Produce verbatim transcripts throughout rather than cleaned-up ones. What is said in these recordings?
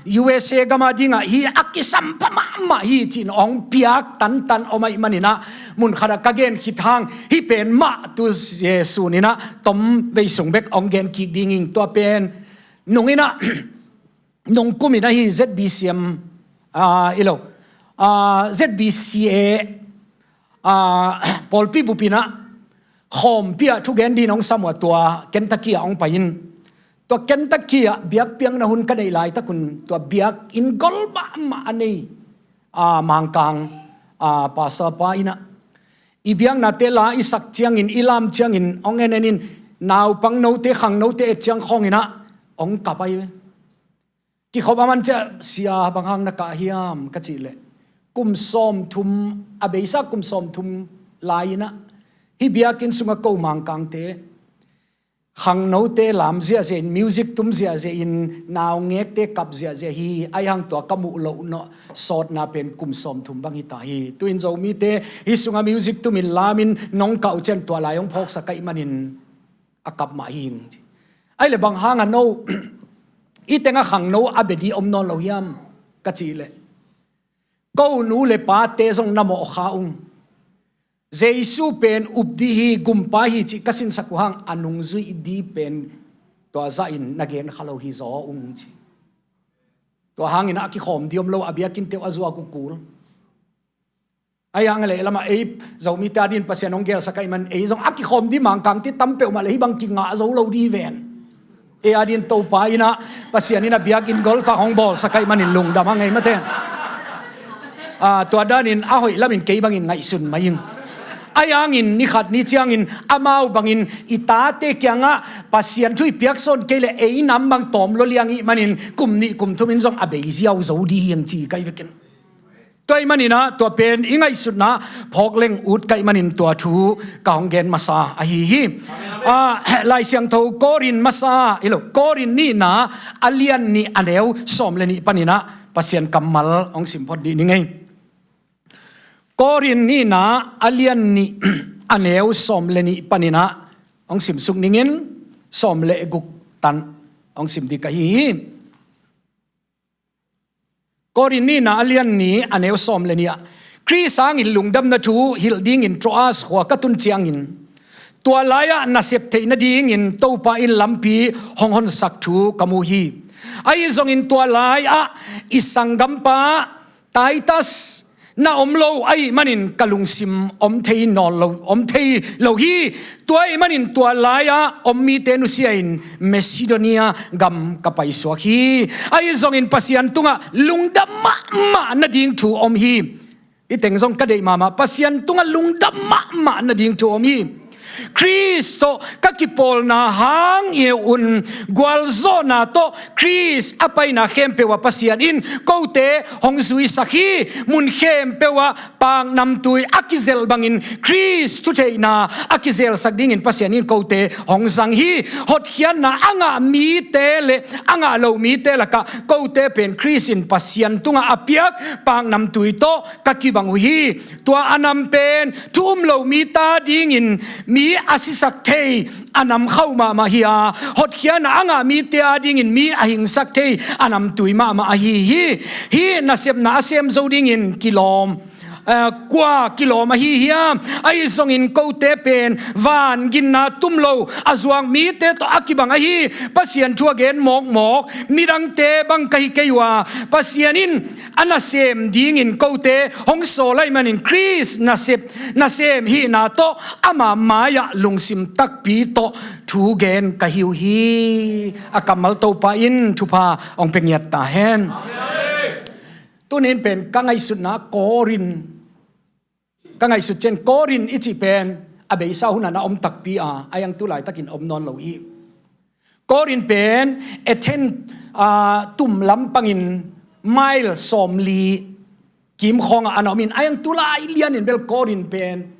U S A gam a dingah hih a kisam pha mahmah hi ci-in hong piak tantan om ahih manin ah, mun khatah ka gen khit hang hih pen mah tu Jesu in ah tom vei sung bek hong gen kik ding ing. Tua pen nung in ah nung kum in ahi Z B C M, ah, i lo, ah, Z B C A, ah, pawlpi bup in ah khawmpi ah thugen dingin hong sam uh a, tua Kentucky ah hong pai in. Tua Kentucky ah biakpiakna hun ka neih laitak un, tua biakinn gol mahmah a nei, ah, Mangkang, ah, pastor pa in ah i biaknate la i sak ciangin, i lam ciangin hong en en in, naupang note, khangnote et ciang khawng in ah hong kap ahi ve. Kikhop a man ciah, "Sia, bang hang na kah hiam?" ka cih leh, kum sawmthum, a beisa kum sawmthum lai in ah hih biakinn sungah ko Mangkangte, khangnote lam ziahziah in, music tum ziahziah in, naungekte kap ziahziah hi. Ahi hang tua ka muh loh nawh, sawtna pen kum sawmthum bang hi ta hi. Tu-in Zomite hih sungah music tumin lamin nong kah uh ciang tua lai hong phawksak ahih manin a kap mah hi ing ci. Ahih leh, "Bang hang a no, hih tengah khangno a bia ding om nawn lo hiam?" ka cih leh, "Ko nu le pate zong na mawh kha ung. Jesu pen up ding hi, gumpa hi cih ka sinsak uh hang a nungzuih ding pen tua zahin na gen kha lo hi zaw ung," ci. Tua hangin a kikhawm ding om lo, a biakinnte uh a zuak uh kul. Ahi hang leh lamah ei Zomite a dingin Pasian hong gelsak ahih man, ei zong a kikhawm ding Mangkangte tam peuhmah leh hih bang kingah zo lo ding hi ven. Ei a dingin Topa in ah, Pasian in ah biakinn goltak hong bawlsak ahih manin lungdam hang ei mate. Ah, tua danin a hoih lamin kei bangin ngaihsun mai ing. Ahi hangin ni khat ni ciangin amau bangin i tate kiangah Pasian thu i piaksawn kei leh ei nam bang tawm lua liang ahih manin kum nih kum thumin zong a bei ziau zo ding hi ing ci ka hi vekin. Tua ahih manin ah tua pen i ngaihsutna phawk leng ut ka hih manin tua thu ka hong gen masa ahi hi. Ah, Lai Siangtho Korin masa, i lo, Korin nihna a lian nih a neu sawm le nih panin ah Pasian kammal hong sim phot dih ning ei. Korin nihna a lian nih a neu sawm le nih panin ah hong simsuk ningin, sawm le guk tan hong sim dih ka hi hi. Korin nihna a lian nih a neu sawm le nih ah, Khrist hangin lungdamna thu hilh dingin Troas khua ka tun ciangin, tua lai-ah nasep theih nadingin Topa in lampi hong honsak thu ka mu hi. Ahi zongin tua lai-ah i sanggampa Titus na om lo ahih manin ka lungsim om thei nawn lo, om thei lo hi. Tua ahih manin tua lai-ah om mite nusia-in Macedonia gam ka paisuak hi. Ahi zongin Pasian tungah lungdam mahmah nading thu om hi. Hih teng zong ka deih mahmah, Pasian tungah lungdam mahmah nading thu om hi. Khrist tawh ka kipawlna hang i un gualzawhna tawh Khrist a paina khempeuh ah Pasian in kote hong zuisak hi. Mun khempeuh ah paknamtui a kizelh bangin Khrist thutheihna a kizelsak dingin Pasian in kote hong zang hi. Hotkhiatna a ngah mite le a ngah lo mite lakah kote pen Khrist in Pasian tungah a piak paknamtui tawh ka kibang uh hi. Tua a nam pen thu um lo mite adingin mi a sisak thei a nam khauh mahmah hi a, hotkhiatna a ngah mite adingin mi a hingsak thei a namtui mahmah ahi hi. Hih nasepna a sem zo dingin kilawm, eh, kua kilawm ahi hiam? Ahi zongin kote pen van ginna tum lo a zuak mite tawh a kibang ahi. Pasian thu a gen mawkmawk midangte bang ka hi kei uh a, Pasian in a nasem dingin kote hong sawl ahih manin Khrist nasep, nasem hihna tawh ama mai-ah lungsim takpi tawh thu gen ka hi uh hi. A kammal Topa in thupha hong pia ngiat ta hen. Tuni-in pen ka ngaihsutna Korin, ka ngaihsut ciang Korin i cih pen a beisa hunah na om takpi a, ahi hang tu laitakin om nawn lo hi. Korin pen Athen, ah, tum lampangin mile sawmli kim khawngah a na om in, ahi hang tu lai lianin bel Korin pen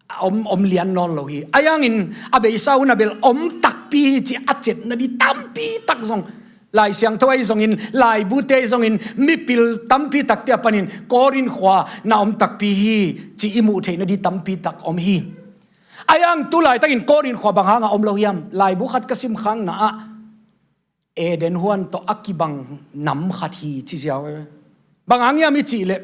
a om, om lian nawn lo hi. Ahi hangin a beisa hunah bel om takpi hi cih a cetna ding tampi tak zong, Lai Siangtho ahi zongin, laibute ahi zongin, mipil tampi takte a panin Korin khua na om takpi hi cih i muh theihna ding tampi tak om hi. Ahi hang tu laitakin Korin khua bang hangah om lo hiam? Laibu khat ka sim khakna ah Eden huan tawh a kibang nam khat hi ci ziau. Bang hang hiam i cih leh,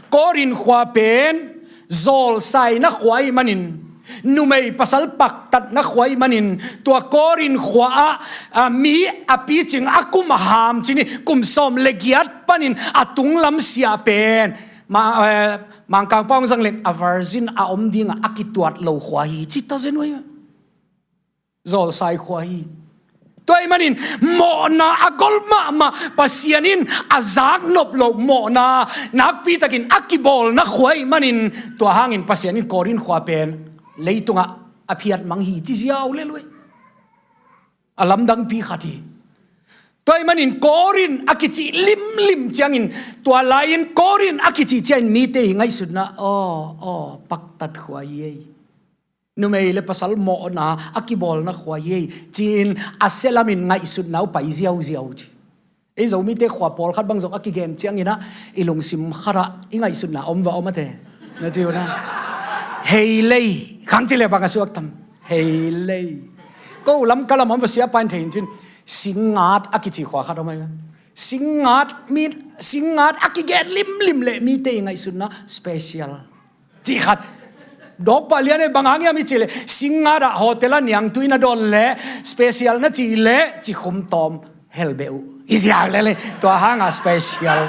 Korin khua pen zawlsaina khua ahih manin, numei pasal paktatna khua ahih manin, tua Korin khua ah, a, mi a picing a kum a ham ci ni, kum sawm le giat panin a tunglam siah pen, ma, eh, Mangkangpa hong zang leng a virgin a om dingah a kituat lo khua hi ci ta zen uh hi. Zawlsai khua hi. Tua ahih manin mawhna a gol mahmah, Pasian in a zaknop loh mawhna nakpitakin a kibawlna khua ahih manin, tua hangin Pasian in Korin khua pen leitungah a phiatmang hi ci ziau lel uh hi. A lamdangpi khat hi. Tua ahih manin Korin a kici limlim ciangin, tua lai-in Korin a kici ciangin mite i ngaihsutna, aw, aw, paktat khua hi ei. Numei le pasal mawhna a kibawlna khua hi ei, ci-in a sia lamin ngaihsutna uh pai ziauziau ci. Ei Zomite khua pawlkhat bang zong a kigen ciangin ah, i lungsim khatah i ngaihsutna om va om a te. Na ci uh na. Hei lei, khang ci le bang a suak tam. Hei lei. Ko lam ka lam om va sia pain thei in cin. Singngat a kici khua khat om ai. Singngat mi, singngat a kigen limlim le mite i ngaihsutna special. Ci khat. Dawk pah lian ei, bang hang hiam i cih leh, singngat ah hotel ah niangtui na dawn leh, special na cih leh, ci khum tawm hel beh uh. I ziau lel ei, tua hangah special.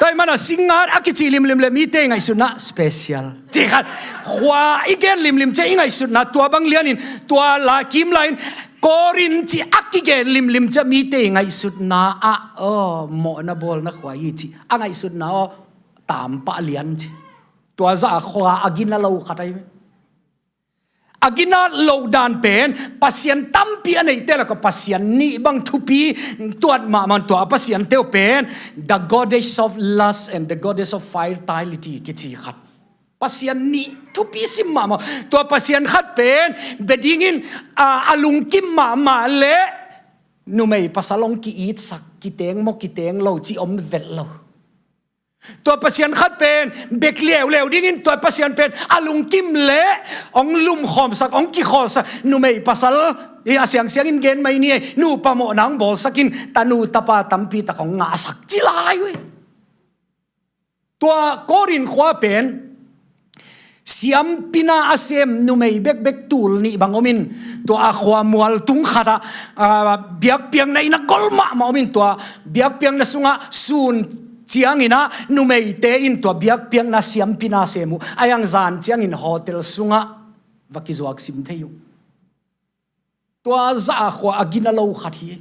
Tua ahih manin singngat a kici limlim le mite i ngaihsutna special. Ci khat. Khua i gen limlim ciang i ngaihsutna, tua bang lianin, tua la kim lai-in, Korin ci a kigen limlim ciang mite i ngaihsutna ah, aw, mawhna bawlna khua hi ci. A ngaihsutna aw, tampah lian ci. Tua zah a khua a gina lo khat ahi. A gina lo dan pen, Pasian tampi a neite lakah Pasian nih bang thupi tuat mahmah, tua a pasiante uh pen, the goddess of lust and the goddess of fertility kici khat. Pasian nih thupi sim mahmah. Tua pasian khat pen, bia dingin, a, a lungkim mahmah le, numei pasal hong ki-itsak, kiteng maw, kiteng lo, ci om vet lo. Tua pasian khat pen, bek leuleu dingin tua pasian pen, a lungkim le, hong lumkhawmsak, hong kikhawlsak, numei pasal, i a siangsiangin gen mai ni, nupa mawhna hong bawlsakin, tanu tapa tampi tak hong ngahsak, ci lai uh hi. Tua Korin khua pen, siampina a sem numei bekbek tul nih bang omin, tua a khua mual tung khatah, a, biakpiakna inn a gol mahmah omin, tua biakpiakna sungah sun ciangin ah numeite in tua biakpiakna siampina sem uh, a iang zan ciangin hotel sungah va kizuak sim thei uh. Tua zah a khua a gina lo khat hi.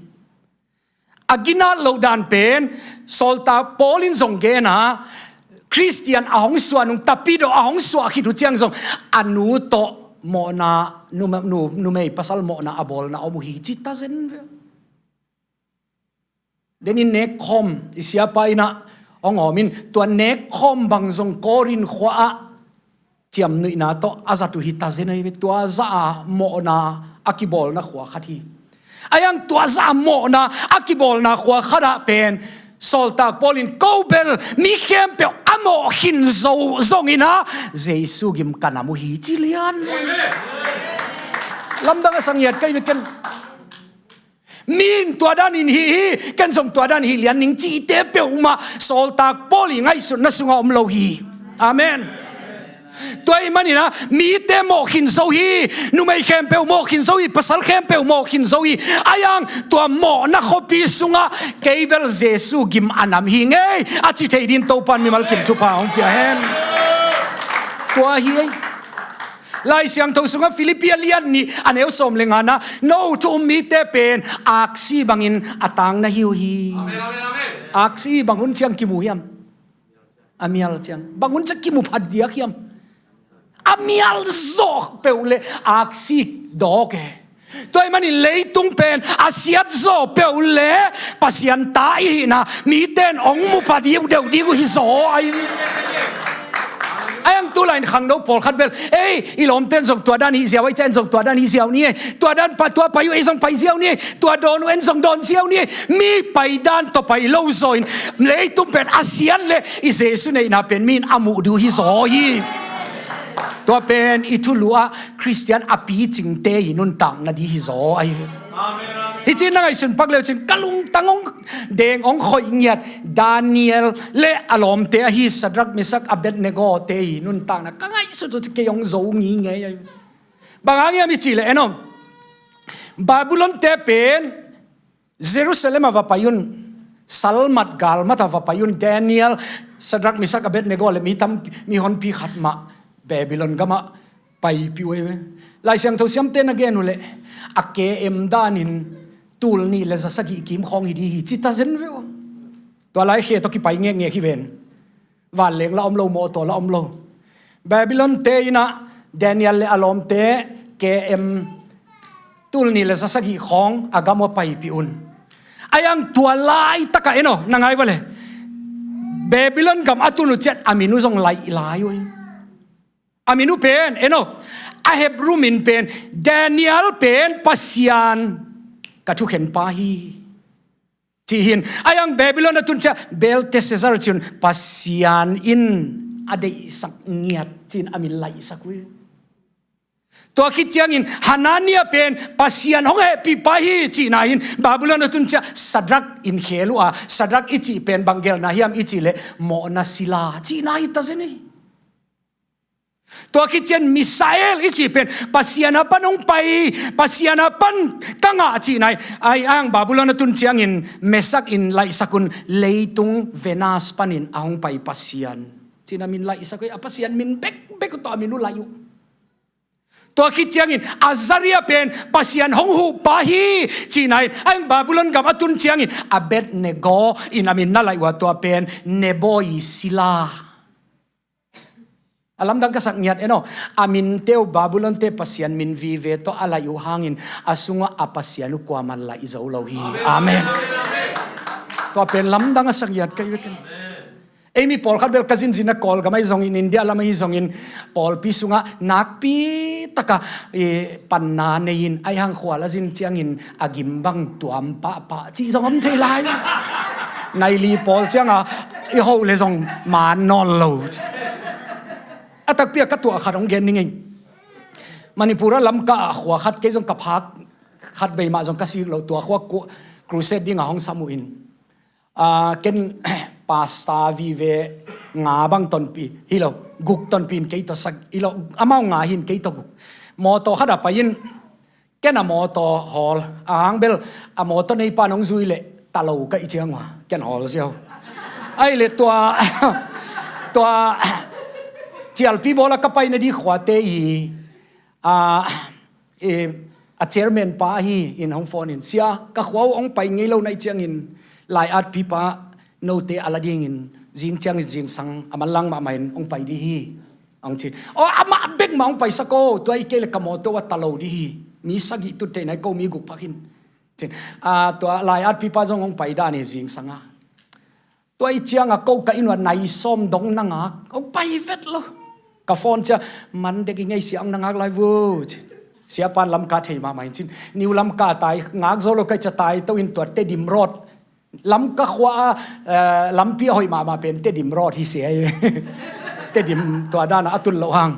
A gina lo dan pen, sawltak Paul in zong gen a, Khristian a hong suah nung, tapidaw a hong suah khit uh ciang zong, a nu tawh mawhna, nu, nu, numei pasal mawhna a bawlna om uh hi ci ta zen ve. Denin nekkhawm, i siapa in ah hong awmin, tua nekkhawm bang zong Korin khua ah ciamnuihna tawh a zat uh hi ta zen ahi ve. Tua zah a mawhna a kibawlna khua khat hi. A iang tua zah a mawhna a kibawlna khua khat ah pen, sawltak Paul in, ko bel mi khempeuh a mawh khin zo zongin ah Jesu gim ka nam uh hi ci lian. Lamdang a sang hiat kei ve ken. Mi in tua dan in hih hi, ken zong tua dan hih lian ning cihte peuhmah sawltak Paul i ngaihsutna sungah om lo hi. Amen. Tua ahih manin ah, mite mawh khin zo hi, numei khempeuh mawh khin zo hi, pasal khempeuh mawh khin zo hi. A iang tua mawhna khuapi sungah kei bel Jesu gim a nam hi ngei a ci thei dingin Topa'n mimal kim thupha hong pia hen. Tua hi ei. Lai Siangtho sungah Philippi a lian nih a neu sawm le ngana, no thu um mite pen aksi bangin a tang na hi uh hi. Amen, amen, amen. Aksi bang hun ciang kimu hiam? A mial ciang. Bang hun ciang kimu phat diak hiam? A mial zawh peuh le aksi dawk e. Tua ahih manin leitung pen a siat zawh peuh le Pasian ta i hihna mite in hong mu pha deuh deuh ding uh hi zaw ahi. A iang tu lai-in khangno pawlkhat bel, ei, i lawmte in zong tua dan hih ziau, ei, ca in zong tua dan hih ziau ni, tua dan pa, tua pai uh, ei zong pai ziau ni, tua dawn uh, en zong dawn ziau ni, mi pai dan tawh pai lo zaw in, leitung pen a siat le i Jesu neihna pen mi in a muh ding uh hi zaw hi. Tua pen i thulu ah Khristian a picingte i nuntakna di hi zaw ahi. Hi cin na ngaihsun pak leu cin ka lungtang hong deng hong khoih ngiat Daniel le a lawmte ahi Sadrak, Mesak, Abednego te i nuntakna ka ngaihsun zaw cin kei hong zo ngingei ahi. Bang hang hiam i cih leh en aw, Babylon te pen Jerusalem ah va pai un, salmat galmat ah va pai un, Daniel, Sadrak, Mesak, Abednego le mi tam, mi honpi khat mah Babylon gam ah paipih uh ei ve. Lai Siangtho siamte na gen uh leh a K M danin tul nih le za sagih kim khawng hi di hi ci ta zen ve uh. Tua lai khe tawh kipai ngekngek hi ven. Vanleng la om lo, mawtaw la om lo. Babylon te in ah Daniel le a lawmte K M tul nih le za sagih khawng a gam uh a paipih un. Ahi hang tua laitak ah en aw, na ngai va le, Babylon gam a tun uh ciang a min uh zong laih lai uh hi. A min uh pen en aw, a Hebrew min pen Daniel pen Pasian ka thukhen pa hi ci hi in. Ahi hang Babylon a tun ciang Belteshazzar ci un, Pasian in a deihsak ngiat ci in a min laihsak uh hi. Tua khit ciangin Hanania pen Pasian hong hehpihpa hi cihna hi in, Babylon a tun ciang Sadrak in khel uh a, Sadrak i cih pen bang gelhna hiam i cih leh mawhna sila cihna hi ta zen hi. Tua khit ciang Misael i cih pen Pasian a pan hong pai, Pasian a pan ka ngah cihna hi. Ahi hang Babylon a tun ciangin Mesak in laihsak un, leitung Venus panin a hong pai Pasian ci in a min laihsak uh hi. A Pasian min bekbek uh tawh a min uh laih uh. Tua khit ciangin Azaria pen Pasian hong huhpa hi cihna hi. Ahi hang Babylon gam a tun ciangin Abednego in a min na laih uh a, tua pen Nebo i sila. A lamdang ka sak ngiat en aw, a minte uh Babylon te Pasian min vive tawh a laih uh hangin a sungah a Pasian uh kuaman laih zo lo hi. Amen. Tua pen lamdang a sak ngiat ka hi ve ken. Ei mi pawlkhat bel ka zinzin a Kawlgam ahi zongin, India lam ahi zongin, pawlpi sungah nakpi taka, eh, panna nei in, ahi hang khual a zin ciangin a gim bang tuam pahpah cih zong om thei lai. Nai li pawl ciangah i hoh le zong maan nawn lo. A takpi a ka tuah khat hong gen ning ei. Manipur a Lamka ah khua khat, kei zong ka phak khat vei mah zong ka sik lo, tua khua ku-, crusade dingah hong sam uh in. Ah, ken pasta vive nga bang tonpih hi lo, guk tonpih in kei tawh sak hi lo, amau nga hi in kei tawh guk. Mawtaw khat ah pai in, ken a mawtaw hawl, a hang bel a mawtaw neipa nong zui leh ta lo ka hih ciang uh a, ken hawl ziau. Ahih leh tua, tua cialpi bawl a ka paina di khuate i, ah, eh, a chairman pa ahi in hong phone in, "Sia, ka khua uh hong pai ngei lo na hih ciangin lai-atpipa note a la dingin zing ciangin zingsang a manlang mahmah in hong pai dih hi," hong ci. "Aw, amah bek mah hong paisak aw, tua hi kei leh ka mawtaw uh a ta lo dih hi. Mi sagih tut theihna hi, ko mi guk phak in," ci. Ah, tua lai-atpipa zong hong pai dan hi zingsang a. Tua hih ciangah ko ka inn uah nai sawm dong na ngak, hong pai vet lo. Ka phone ciang, "Man dek hi ngei sia, hong na ngak lai vo," ci. Siapa in Lamka thei mahmah in cin. New Lamka tai, ngak zo lo ka hih ciang tai to in tua Tedim Road. Lamka khua ah, eh, lampi a hoih mahmah pen Tedim Road hi sia hi. Tedim tua dan a tun loh hang.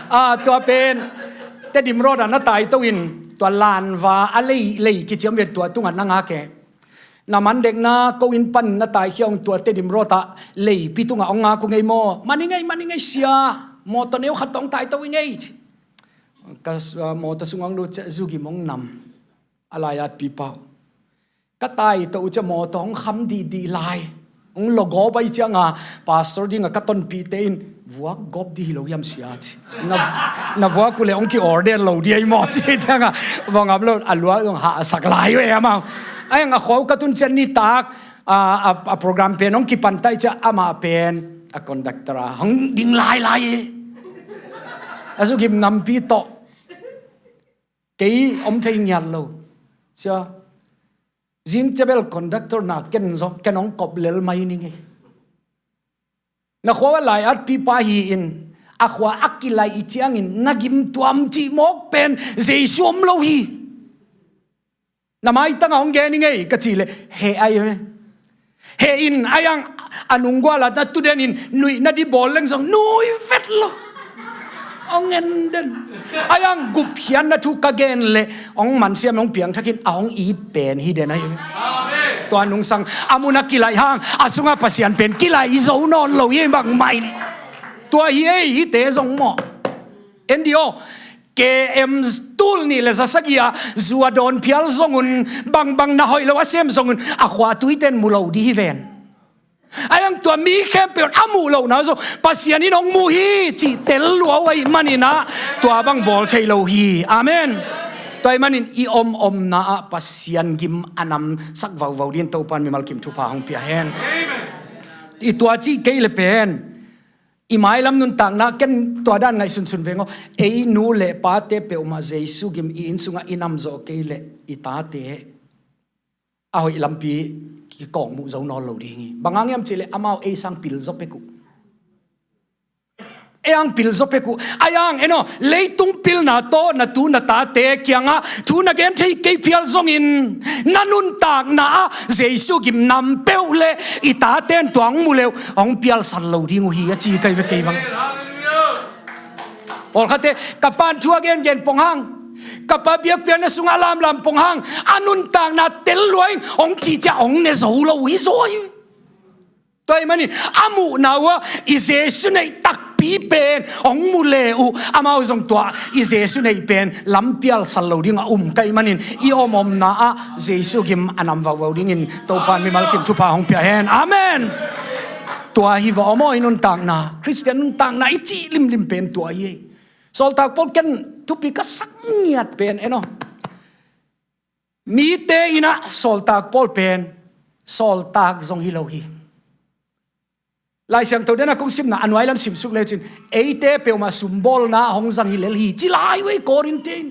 Ah, tua pen Tedim Road ah na tai to in tua Lanva a lei, lei kiciam ve, tua tungah na ngak e. "Na man dekna ko inn pan na taikhia ung, tua Tedim Road ah leipi tungah hong ngak uh ngei maw?" "Man hi ngei, man hi ngei sia. Mawtaw neu khat tawh hong tai to hi ngei," ci. Ka, ah, mawtaw sungah hong lut ciang zugim hong nam. A lai-atpipa uh. Ka tai to uh ciang mawtaw hong kham dihdih lai. Hong logop ahih ciangah pastor dingah ka tonpihte in, "Vuak gop dih hi lo hiam sia?" ci. "Na, na vuak uh leh hong ki-order lo dih ahi maw?" ci ciangah, "Vua ngap lo, a lua zong hahsak lai uh e amau." Ahi hang a khua uh ka tun ciang nitak, a, a, a program pen hong kipan ta ahih ciang amah pen a conductor a hong ding lailai hi. A zugim nampi tawh. Kei om thei ngiat lo. Sia, zing ciang bel conductor na ken zong, ken hong kop lel mai ning ei. Na khua uah lai-atpipa hi in, a khua a kilaih ciangin na gim tuam cih mawk pen Jesu om lo hi. Na maitangah hong gen hi ngei ka cih leh, heh ahi ve. Heh in, ahi hang A nunggual ah na tu den in nuih na di bawl leng zong nui vet lo. Hong en den. Ahi hang gupkhiatna thu ka gen leh hong mansiam hong piangthak in a hong it pen hi den ahi. Tua nungsang a mun a kilaih hang a sungah Pasian pen kilaih zo nawn lo hi bangmah in. Tua hi ei hihte zong maw. En dih aw. K M tul nih le za sagih ah zu a dawn phial zong un, bangbang na hoih lo a sem zong un, a khua tuite in mu lo dih hi ven. Ahi hang tua mi khempeuh in a muh lohna zong Pasian in hong mu hi cih tel lua uh ahih manin ah tua bang bawl thei lo hi. Amen. Tua ahih manin i om omna ah Pasian gim a namsak vauvau dingin Topa in mimal kim thupha hong pia hen. I tua cih kei le pen i mailam nuntakna ken tua dan ngaihsunsun veng aw. Ei nu le pate peuhmah Jesu gim i inn sungah i namzawh kei leh i tate a hoih lampi kikawkmuh zo nawn lo ding hi. Bang hang hiam cih leh amau ei sang pil zaw pek uh. Ei hang pil zaw pek uh. Ahi hang en aw, leitung pilna tawh na tu na tate kiangah thu na gen thei kei phial zongin na nuntakna ah Jesu gim nam peuh le i tate in tua hong mu leh hong pialsan lo ding uh hi a ci kei ve kei bang. Pawlkhatte ka pa'n thu a gengen pong hang, ka pa biakpiakna sungah a lamlam pong hang, a nuntakna tel lua in hong cihcia hong ne zo lo uh hi zaw hi. Tua ahih manin a muhna uh ah i Jesu neih takpi pen hong mu le uh amau zong tua i Jesu neih pen lampial sal lo dingah um ka hih manin i om omna ah Jesu gim a nam vauvau dingin Topa in mimal kim thupha hong pia hen. Amen. Tua hi va om aw i nuntakna, Khristian nuntakna i cih limlim pen tua hi. Sawltak Paul ken thupi ka sak ngiat pen en aw. Mite in ah Sawltak Paul pen sawltak zong hi lo hi. Lai Siangtho den a kong simna a nuai lam simsuk lecin eite peuhmah sumbawlna hong zang hi lel hi ci lai uh ei Korin te in.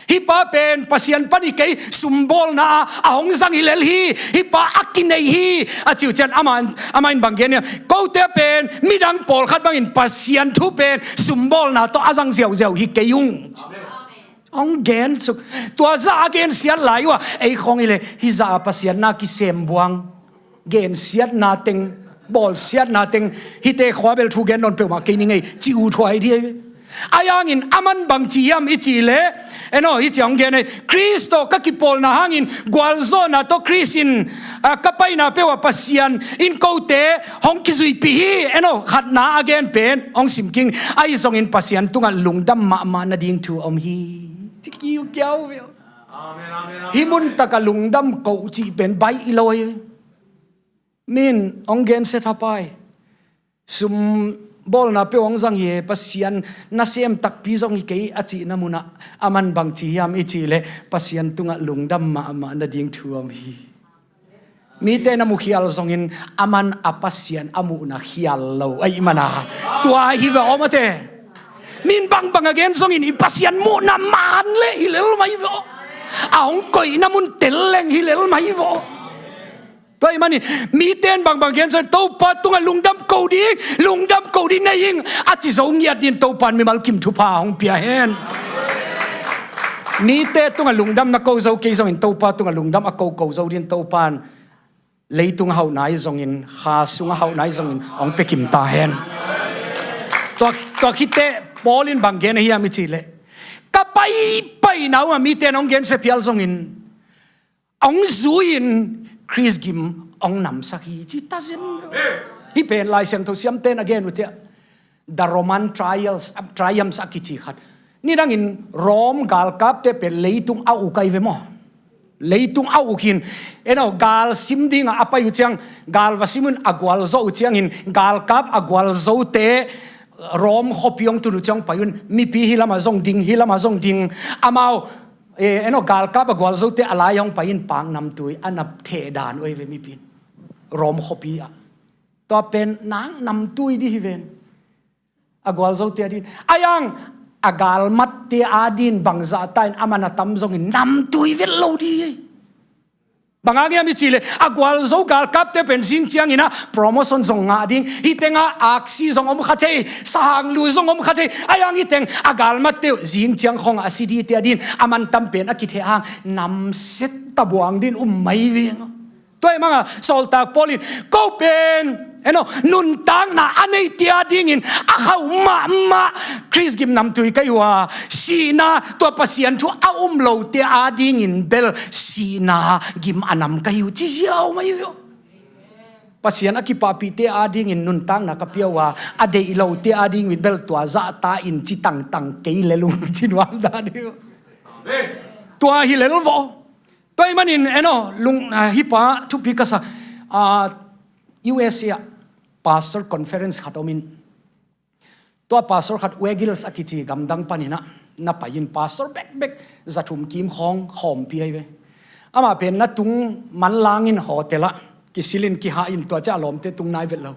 Hih pa pen Pasian pan hi kei, sumbawlna ah a hong zang hi lel hi. Hih pa a kinei hi a ci uh ciang amah in bang gen hiam? Kote pen midang pawlkhat bangin Pasian thu pen sumbawlna tawh a zang ziauziau hi kei ung. Hong gen suk. Tua zah a gensiat lai uh ah ei khawng hi leh hih zah a Pasian na kisem buang, gensiatna teng, bawlsiatna teng, hihte khua bel thu gen nawn peuhmah kei ning ei ci uh thuai dih. Ahi hangin aman bang ci hiam i cih leh en aw, hih ci hong gen ei, Khrist tawh ka kipawlna hangin gualzawhna tawh Khrist in, a, ka paina peuh ah Pasian in kote hong kizuipih hi. En aw, khatna a gen pen hong simking, ahi zongin Pasian tungah lungdam mahmah nading thu om hi. Ci kiukiau ve aw. Hih mun takah lungdam koh cih pen baih i lo hi. Min hong gensia thapai. Sumbawlna peuh hong zang hi e, Pasian nasem takpi zong hi kei a cihna munah aman bang ci hiam i cih leh Pasian tungah lungdam mahmah nading thu om hi. Mite na mukhial zongin aman a Pasian a muhna khial lo ahih mana tua hi ve aw mate. Min bangbang a gen zongin i Pasian muhna man leh hi lel mah hi ve aw. A hong koihna mun tel leng hi lel mah hi ve aw. Tua ahih manin mite in bangbang gen zongin Topa tungah lungdam ko ding, lungdam ko ding nei ing a ci zo ngiat dingin Topa in mimal kim thupha hong pia hen. Mite tungah lungdam na ko zo kei zongin Topa tungah lungdam a ko ko zo dingin Topa in leitung a hauh nai zongin, kha sung a hauh nai zongin hong pia kim ta hen. Tua, tua khit teh Paul in bang gen ahi hiam i cih leh, ka paipaina uh ah mite in hong gensia phial zongin hong zui-in Khrist gim hong namsak hi ci ta zen. Hih pen Lai Siangtho siamte in a gen uh ciah, The Roman Trials, Triumphs a kici khat. Nidangin Rom galkapte pen leitung a uk ahi ve maw? Leitung a uk hi-in, en aw, gal sim dingah a pai uh ciang, gal va sim uh in a gualzawh uh ciangin galkap a gualzote Rom khuapi hong tun uh ciang pai un, mipi hih lamah zong ding, hih lamah zong ding. Amau, eh, en aw, galkap a gualzote a lai hong pai in pak namtui a na theh dan uh ahi ve mipi in. Rom khuapi ah. Tua pen nang namtui dih hi ven. A gualzote a din. Ahi hang a galmatte a din bangzah ta in aman a tam zongin namtui vet lo dih hi. Bang hang hiam i cih leh a gualzo galkapte pen zing ciangin ah promotion zong ngah ding, hih tengah aksi zong om kha thei, sahang lu zong om kha thei. Ahi hang hih teng a galmatte uh zing ciang khawngah a si dihte a din aman tam pen a kitheh hang namset ta buang dingin um mai veng. Tua ahih manin Sawltak Paul in, ko pen, eno, nuntakna a neite adingin a khauh mahmah Khrist gimnamtui ka hi uh a, sihna, tua Pasian thu a um lote adingin bel sihna gim a nam ka hi uh, ci ziau mah hi uh. Pasian a kipahpihte adingin nuntakna ka pia uh a, a deih lote adingin bel tua zahta in ci tangtang kei lel ung, ci nuam dan hi uh. Tua hi lel vo. Tua ahih manin, eno, lung, ah, hih pa thupi ka sa, ah, U S A ah pastor conference khat om in, tua pastor khat Weigels a kici gamdang panin ah na pai in, pastor bekbek za thum kim khawng khawmpi ahi ve. Amah pen na tung manlang in hotel ah kisil in kihah in, tua ciang a lawmte tung nai vet lo.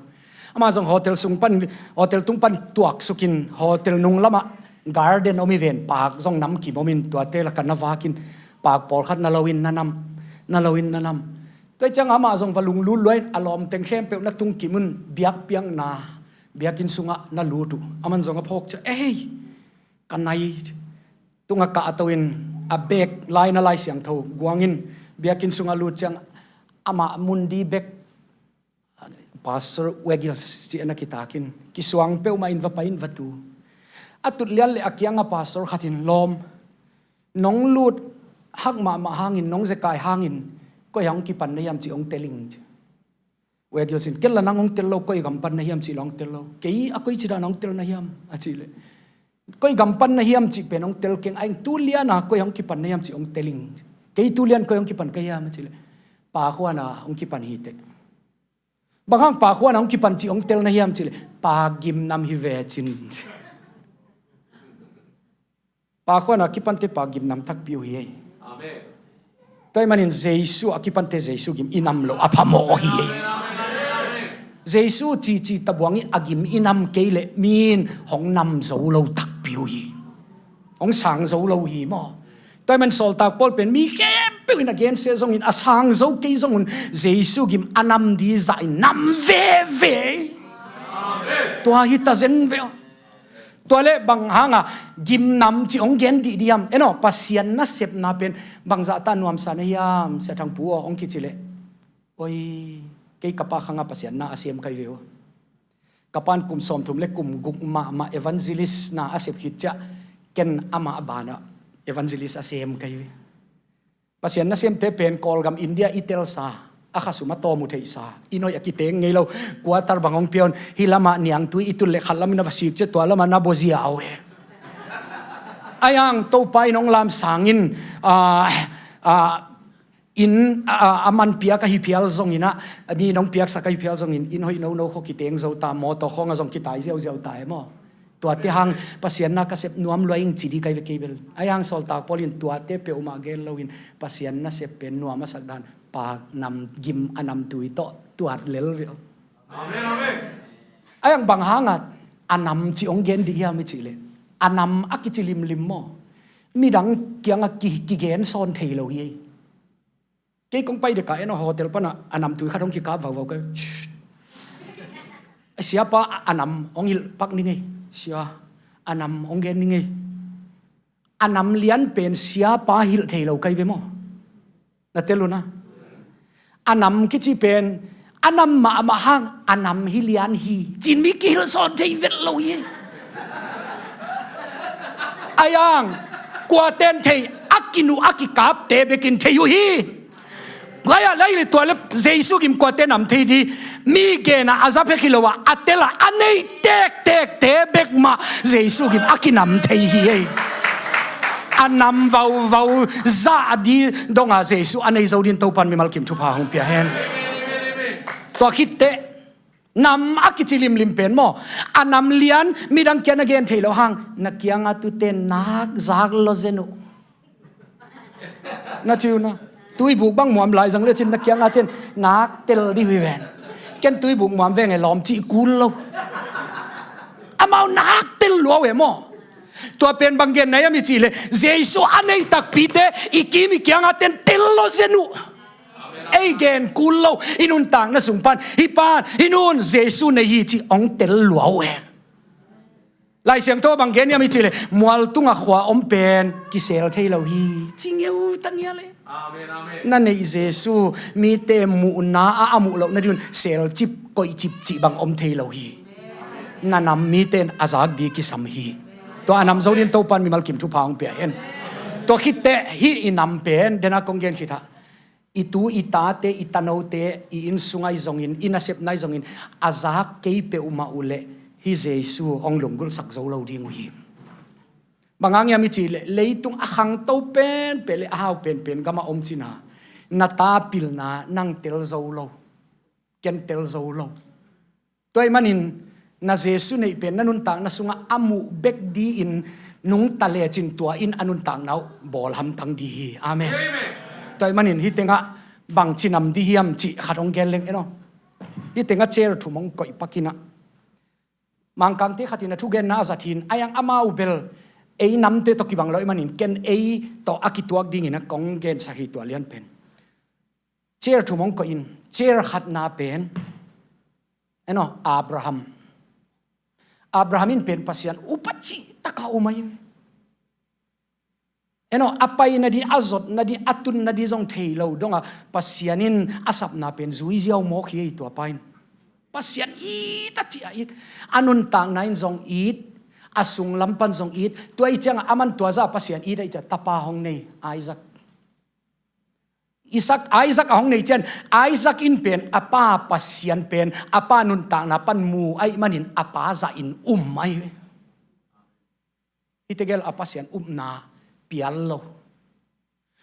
Amah zong hotel sung pan, hotel tung pan tuaksuk in, hotel nung lamah garden om hi ven, paak zong namkim om in, tuate lakah na vak in, paak pawlkhat na lo in na nam, na lo in na nam. Tua ciang amah zong va lunglut lua in, a lawm teng khempeuh na tung kim un, biakpiakna, biakinn sungah na lut uh. Aman zong a phawk ciang, "Ei, ka nai, tungah kah a to in, a bag lai na Lai Siangtho guang in, biakinn sungah lut ciang, amah mun di bek, Pastor Weigels ci-in a kitak in, kisuang peuhmah in va pai in va tu. A tut lian leh a kiangah pastor khat in, 'Lawm, nong lut hak mahmah hangin, nong zekai hangin, koi ah hong kipan na hiam cih hong tel ing,' ci. Weigels in, 'Ken la nang hong tel lo, koi gam pan na hiam cih la hong tel lo. Kei a koici dan hong tel na hiam?' a cih leh, 'Koi gam pan na hiam cih pen hong tel keng, aing tu lian a koi hong kipan na hiam cih hong tel ing. Kei tu lian koi hong kipan ka hiam?' a cih leh, 'Paak huan a hong kipan hi teh.' 'Bang hang paak huan a hong kipan cih hong tel na hiam?' cih leh, 'Paak gim nam hi ve,' ci-in. Paak huan a kipante paak gim nam takpi uh hi ei. Amen. Tua ahih manin Jesu a kipante Jesu gim i nam loh a phamawh hi ei. Jesu cici tabuang in a gim i nam kei leh mi in hong nam zo lo takpi uh hi. Hong sang zo lo hi maw. Tua ahih manin Sawltak Paul pen mi khempeuh in a gensia zongin, a sang zo kei zongun, Jesu gim a nam di zah in nam veve. Tua hi ta zen ve. Tua leh bang hanga gimnam cih hong gen dih diam? Eno, Pasian nasepna pen bangzah ta nuamsa na hiam, Sia Thang Pu aw, hong kici leh, oi, kei ka pa khanga Pasian na a sem ka hi ve uh. Ka pa'n kum sawmthum leh kum guk mahmah evangelist na a sep khit ciang, ken amah a banah evangelist a sem ka hi ve. Pasian nasemte pen Kawlgam India i telsa, a khasum a tawm uh theihsa, inn hoih a kiteng ngei lo, quarter bang hong pia un, hih lamah niangtui i tut leh khat lam in na va sik ciang tua lamah na bawzia uh e. Ahi hang Topa in hong lamsang in, ah, ah, inn, ah, ah, a man piak ahi phial zongin ah, mi in hong piaksak ahi phial zongin, inn hoih nono khawng kiteng zo ta, mawtaw khawngah zong kitai ziauziau ta e maw. Tuate hang Pasian na ka sep nuam lua ing ci di ka hi ve kei bel. Ahi hang Sawltak Paul in tuate peuhmah gen loin Pasian nasep pen nuam a sak dan, paak nam, gim a namtui tawh tuat lel ve uh. Amen, amen. Ahi hang bang hanga a nam cih hong gen dih hiam i cih leh, a nam a kici limlim maw, midang kiangah ki, kigen sawn thei lo hi ei. Kei kong pai deka, eno, hotel panah a namtui khat hong kikap vauvau kei. Shh. Siapa a nam hong hilh pak ning ei. Sia, a nam hong gen ning ei. A nam lian pen siapa hilh thei lo ka hi ve maw. Na tel uh na. A nam kici pen a nam mahmah hang a nam hi lian hi, ci-in mi kihilh sawn thei vet lo hi. Ahi hang kuate'n thei, a kinuh a kikapte bekin thei uh hi. Ahi hang lai leh tua leh Jesu gim kuate nam thei di, mi genah a za pek hi lo a, a tel a, a nei tektekte bek mah Jesu gim a kinam thei hi ei. A nam vauvau zah di dongah Jesu a nei zo dingin Topa'n mimal kim thupha hong pia hen. Tua khit teh nam a kici limlim pen maw, a nam lian midang kiang na gen thei loh hang, na kiangah tute'n nak zak lo zen uh. Na ci uh na. Tuibuk bang muam lai zang lecin na kiangah te'n nak tel dih uh hi ven. Ken tuibuk muam veng e lawm cih kul lo. Amau nak tel lua uh e maw. Tua pen bang genna hiam i cih leh, Jesu a nei takpite i kim i kiangah te'n tel lo zen uh. Ei gen kul lo, i nuntakna sung pan, hih pa'n, hih nu'n Jesu nei hi cih hong tel lua uh e. Lai Siangtho bang gen hiam i cih leh, mual tungah khua om pen kisel thei lo hi, ci ngeu ta ngial e. Amen, amen. Na neih Jesu, mite muhna a, a muh loh nading un selcip, koihcip cih bang om thei lo hi. Na nam mite in a zak ding kisam hi. Tua a nam zo ding Topa'n mimal kim thupha hong pia hen. Tua khit teh hih i nam pen, den a kong gen khit ah, i tu i tate, i tanote, i inn sungah i zongin, i nasepna i zongin, a zak kei peuhmah uh leh hih Jesu hong lunggulhsak zo lo ding uh hi. Bang hang hiam i cih leh, leitung a khangto penpen leh a hau penpen gamah om cin a, na ta pilna nang tel zo lo, ken tel zo lo. Tua ahih manin na Jesu neih pen na nuntakna sungah a muh bek dingin nungta lecin tua in a nuntakna uh bawl hamtang ding hi. Amen. Amen. Tua ahih manin hih tengah bangci nam ding hiam cih khat hong gen leng en aw. Hih tengah chair thum hong koih pak in ah, Mangkangte khat in a thugenna a zat hi in, a hiang amau bel ei namte tawh kibang lo ahih manin ken ei tawh a kituak dingin a kong gensak hi tua lian pen. Chair thum hong koih in, chair khatna pen, en aw, Abraham. Abraham in pen Pasian up a cih tak a um ahi. En aw, a pai nading, a zot nading, a tun nading zong thei lo dongah Pasian in a sapna pen zui ziau mawk hi ei tua pa in. Pasian it a cih a it. A nuntakna in zong it, a sunglam pan zong it. Tua ahih ciangah aman tua zah Pasian it ahih ciah tapa hong nei, Isaac. Isak, Isaac a hong neih ciang, Isaac in pen a pa Pasian pen a pa nuntakna pan mu ahih manin a pa zahin um ahi. Hih tegel a Pasian upna pial lo.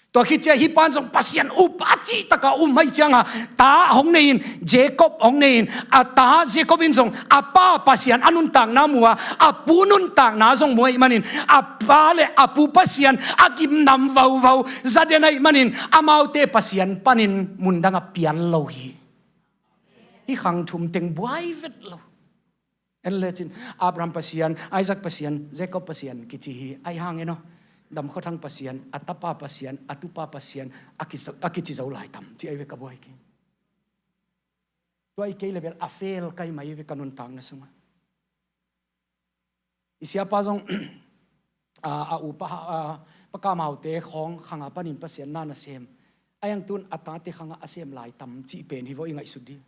Tua khit ciang hih pa'n zong Pasian up a cih tak a um ahih ciangah ta hong nei in, Jacob hong nei in, a ta Jacob in zong a pa Pasian a nuntakna mu a, a pu nuntakna zong mu ahih manin, a pa leh a pu Pasian a gim nam vauvau za den ahih manin, amaute Pasian panin mundang a pial lo hi. Hih khang thum teng buai vet lo. En lecin, Abraham Pasian, Isaac Pasian, Jacob Pasian kici hi. Ahi hangin aw, damkhuathang Pasian, a tapa Pasian, a tupa Pasian a kici, a kici zo lai tam, ci ahi ve ka buai kei. Tua ahih kei leh bel a fel ka hi mai ve ka nuntakna sungah. I siapa zong, a, a u pa, a, Pa Kam Haute khawng khangah panin Pasian na na sem. A hiang tun a tate khangah a sem lai tam cih pen hi vaw i ngaihsut ding.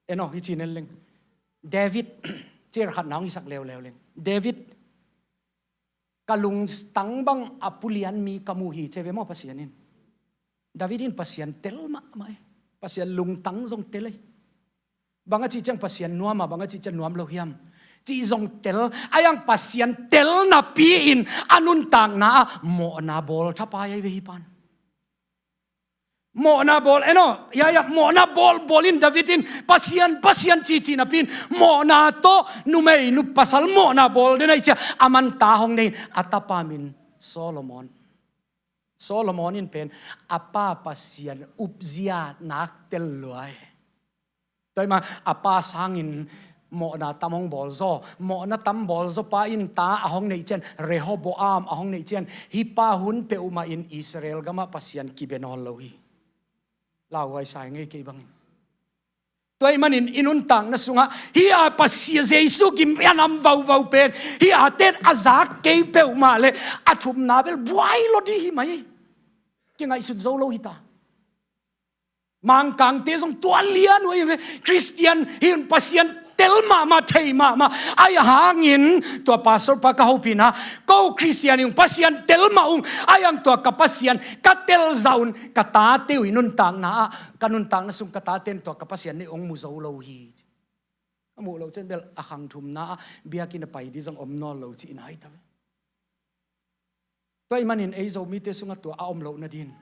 En aw, hih ci-in en leng. David, chair khatna hong hisak leuleu leng. David, ka lungtang bang a pulian mi ka mu hi, ci ve maw Pasian in. David in Pasian tel mahmah e. Pasian lungtang zong tel e. Bang a cih ciang Pasian nuam a, bang a cih ciang nuam lo hiam cih zong tel. Ahi hang Pasian tel napi-in a nuntakna ah mawhna bawl thapai ahi ve hih pa'n. Mawhna bawl, en aw, ya, ya, mawhna bawl, bawl in David in Pasian, Pasian ci, ci napi-in mawhna tawh numei, nu pasal mawhna bawl den ahih ciang aman ta hong nei in a tapa min Solomon. Solomon in pen a pa Pasian upzia nak tel lua e. Tua ahih manin a pa sangin mawhna tam hong bawl zaw, mawhna tam bawl zaw pa in ta a hong neih ciang, Rehoboam a hong neih ciang, hih pa hun peuhmah in Israel gamah Pasian kibia nawn lo hi. Lauhuai sa ing ei kei bangin. Tua ahih manin i nuntakna sungah hih a Pasian Jesu gim a nam vauvau pen, hih a ten a zak kei peuhmah leh a thumna bel buai lo ding hi mai. Kingaihsut zo lo hi ta. Mangkangte zong tua lian uh ahi ve. Khristian hi un, Pasian tel mahmah, thei mahmah. Ahi hangin tua pastor pa ka hopihna, ko Khristian hi ung, Pasian tel mah ung. Ahi hang tua ka Pasian ka tel zah un ka tate uh i nuntakna ah, ka nuntakna sung ka tate in tua ka Pasian neih hong mu zo lo hi. A muh loh ciang bel a khang thumna ah biakinn a pai ding zong om nawn lo cihna hi ta ve. Tua ahih manin ei Zomite sungah tua a om loh nadingin,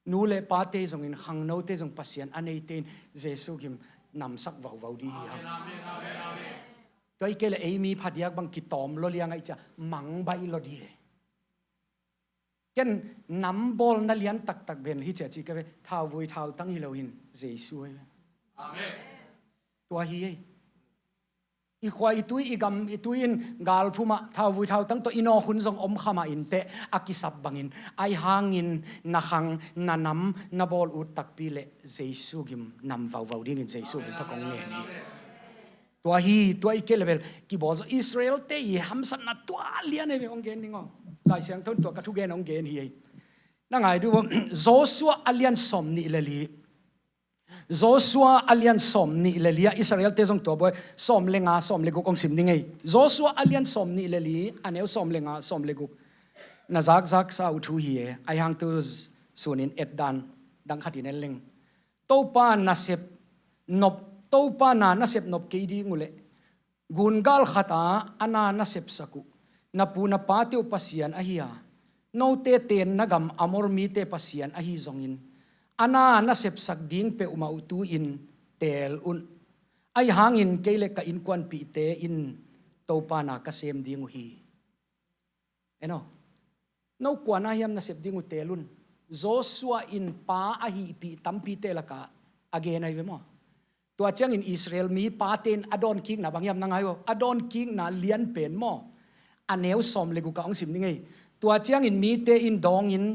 nu le pate zongin, khangnote zong, Pasian a neite in Jesu gim namsak vauvau ding hi hang. Tua ahih kei leh ei mi phadiak bang kitawm lo liang ahih ciang mangbaih lo ding hi. Ken nam bawlna lian taktak pen hi ci a ci ka ve, thauvui thautang hi loin Jesu hi ve. Amen. Tua hi ei. I khua i tui, i gam i tui in galphum ah thauvui thautang tawh i nawk hun zong om kha mah inteh, a kisap bangin. Ahi hangin na khang, na nam, na bawl ut takpi leh Jesu gim nam vauvau dingin Jesu min tha kong ngen hi. Tua hi, tua i kei le bel kibawl zaw Israel-te i hamsatna tua lian hi ve hong gen ding aw. Lai Siangtho in tua ka thugen hong gen hi ei. Na ngai duh aw, Joshua a lian sawm nih le li. Joshua a lian sawm nih le li ah Israel-te zong tua bawi sawm le nga, sawm le guk hong sim ding ei. Joshua a lian sawm nih le li, a neu sawm le nga, sawm le guk. Na zakzaksa uh thu hi e, ahi hang tu sunin etdan dang khat in en leng. Topa nasep nop, Topa na nasep nop kei ding uh leh, gungal khat a a na nasepsak uh, na pu na pate uh Pasian ahi a, note tenna gam Amor mite Pasian ahi zongin, a na nasepsak ding peuhmah uh tu-in teel un. Ahi hangin kei le ka innkuanpihte in Topa na ka sem ding uh hi. En aw. No kua na hiam nasep ding uh teel un. Joshua in pa a hihpih tampite lakah a gen ahi ve maw? Tua ciangin Israel mi pate in a dawnkikna bang hiam na ngai aw. A dawnkikna lianpen maw? A neu sawm le guk ah hong sim ding ei. Tua ciangin mite in dawngin,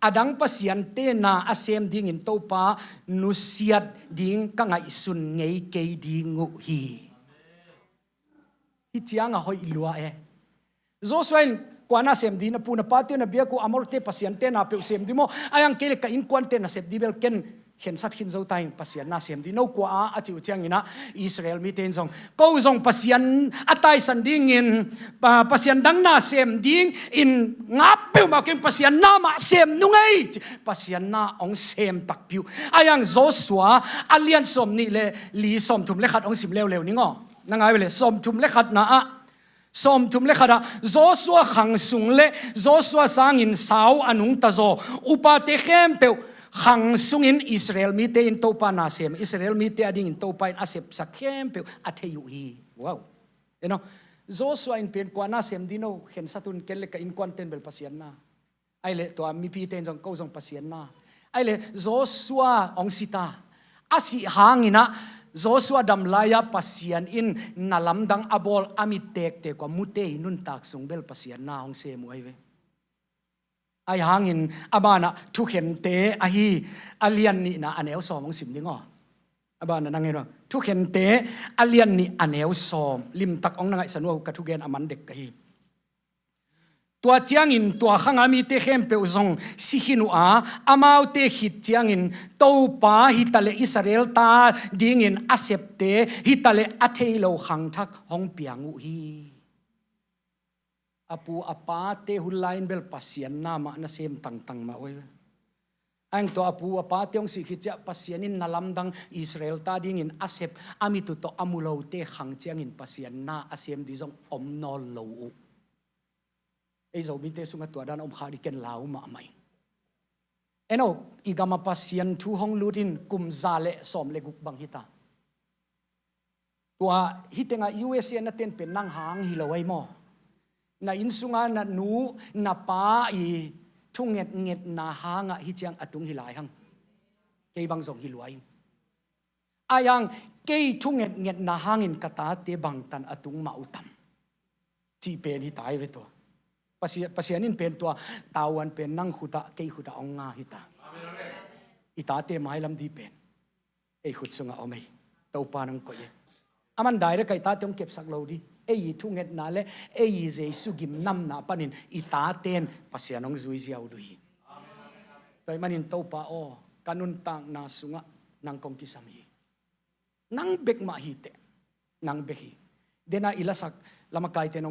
a dang pasiante na a sem dingin Topa nusiat ding ka ngaihsun ngei kei ding uh hi. Hih ciang a hoih lua e. Joshua in kua na sem ding, na pu na pate uh na biak uh Amorte pasiante na peuh sem ding maw? Ahi hang kei le ka innkuante nasep ding bel ken khensat khin zo ta ing, Pasian na sem ding. No kua a, a cih uh ciangin ah Israel mite in zong, ko zong Pasian a taisan dingin, pa, pasian dang na sem dingin ngap peuhmah keng, Pasian na mah sem nung ei. Pasian na hong sem takpi uh. Ahi hang Joshua a lian sawm nih le li, sawm thum le khat hong sim leuleu ning aw. Na ngai ve le, sawm thum le khatna ah, sawm thum le khat ah, Joshua khang sung le Joshua sangin sau a nungta zaw upate khempeuh khang sungin Israel mite in Topa na sem, Israel mite a dingin Topa in a sepsak khempeuh a thei uh hi. Wow. En aw, Joshua in pen kua na sem ding, no khensat un, ken le ka innkuanten bel Pasian na. Ahi le tua mipite in zong, ko zong Pasian na. Ahi le Joshua hong si ta. A sih hangin ah Joshua dam lai-a Pasian in na lamdang a bawl a mit tektek uh a mute i nuntak sung bel Pasian na hong sem uh ahi ve. Ahi hangin a banah Thukhente ahi a lian nihna a neu sawm hong sim ding aw. A banah nang en aw. Thukhente a lian nih a neu sawm. Limtak hong na ngaihsan uh aw, ka thugen a man dek ka hi. Tua ciangin tua khanga mite khempeuh zong si khin uh a, amaute khit ciangin Topa hi ta le Israel ta dingin a septe hi ta le a thei lo khangthak hong piang uh hi. A pu a pate hun lai-in bel Pasian na mah na sem tangtang mah uh hi. Ahi hang tua a pu a pate hong sih khit ciah Pasian in na lamdang Israel ta dingin a sep a mit uh tawh a mu lote khang ciangin Pasian na a sem ding zong om nawn lo uh. Ei Zomite sungah tua dan om kha ding ken lau mahmah ing. En aw, i gam a Pasian thu hong lut in kum za le sawm le guk bang hi ta. Tua hih tengah U S A na ten pen nang hang hi lo ahi maw? Na inn sunga na nu na pa i thungetngetna hangah hih ciang a tung hi lai hang. Kei bang zong hi lua ing. Ahi hang kei thungetngetna hangin ka tate bangtan a tung mah uh tam, cih pen hi ta hi ve tua. Pasian, Pasian in pen tua tavuan pen nang khutah, kei khutah hong nga hi ta. I tate mailam ding pen ei khut sungah om ei. Topa nang koih ei. Aman direct a i tate hong kepsak lo ding. Ei i thungetna le ei i Jesu gimnamna panin i taten Pasian hong zui ziau uh hi. Tua ahih manin Topa aw, ka nuntakna sungah nang kong kisam hi. Nang bek mah hi teh. Nang bek hi. Dena i lasak lamakaite nong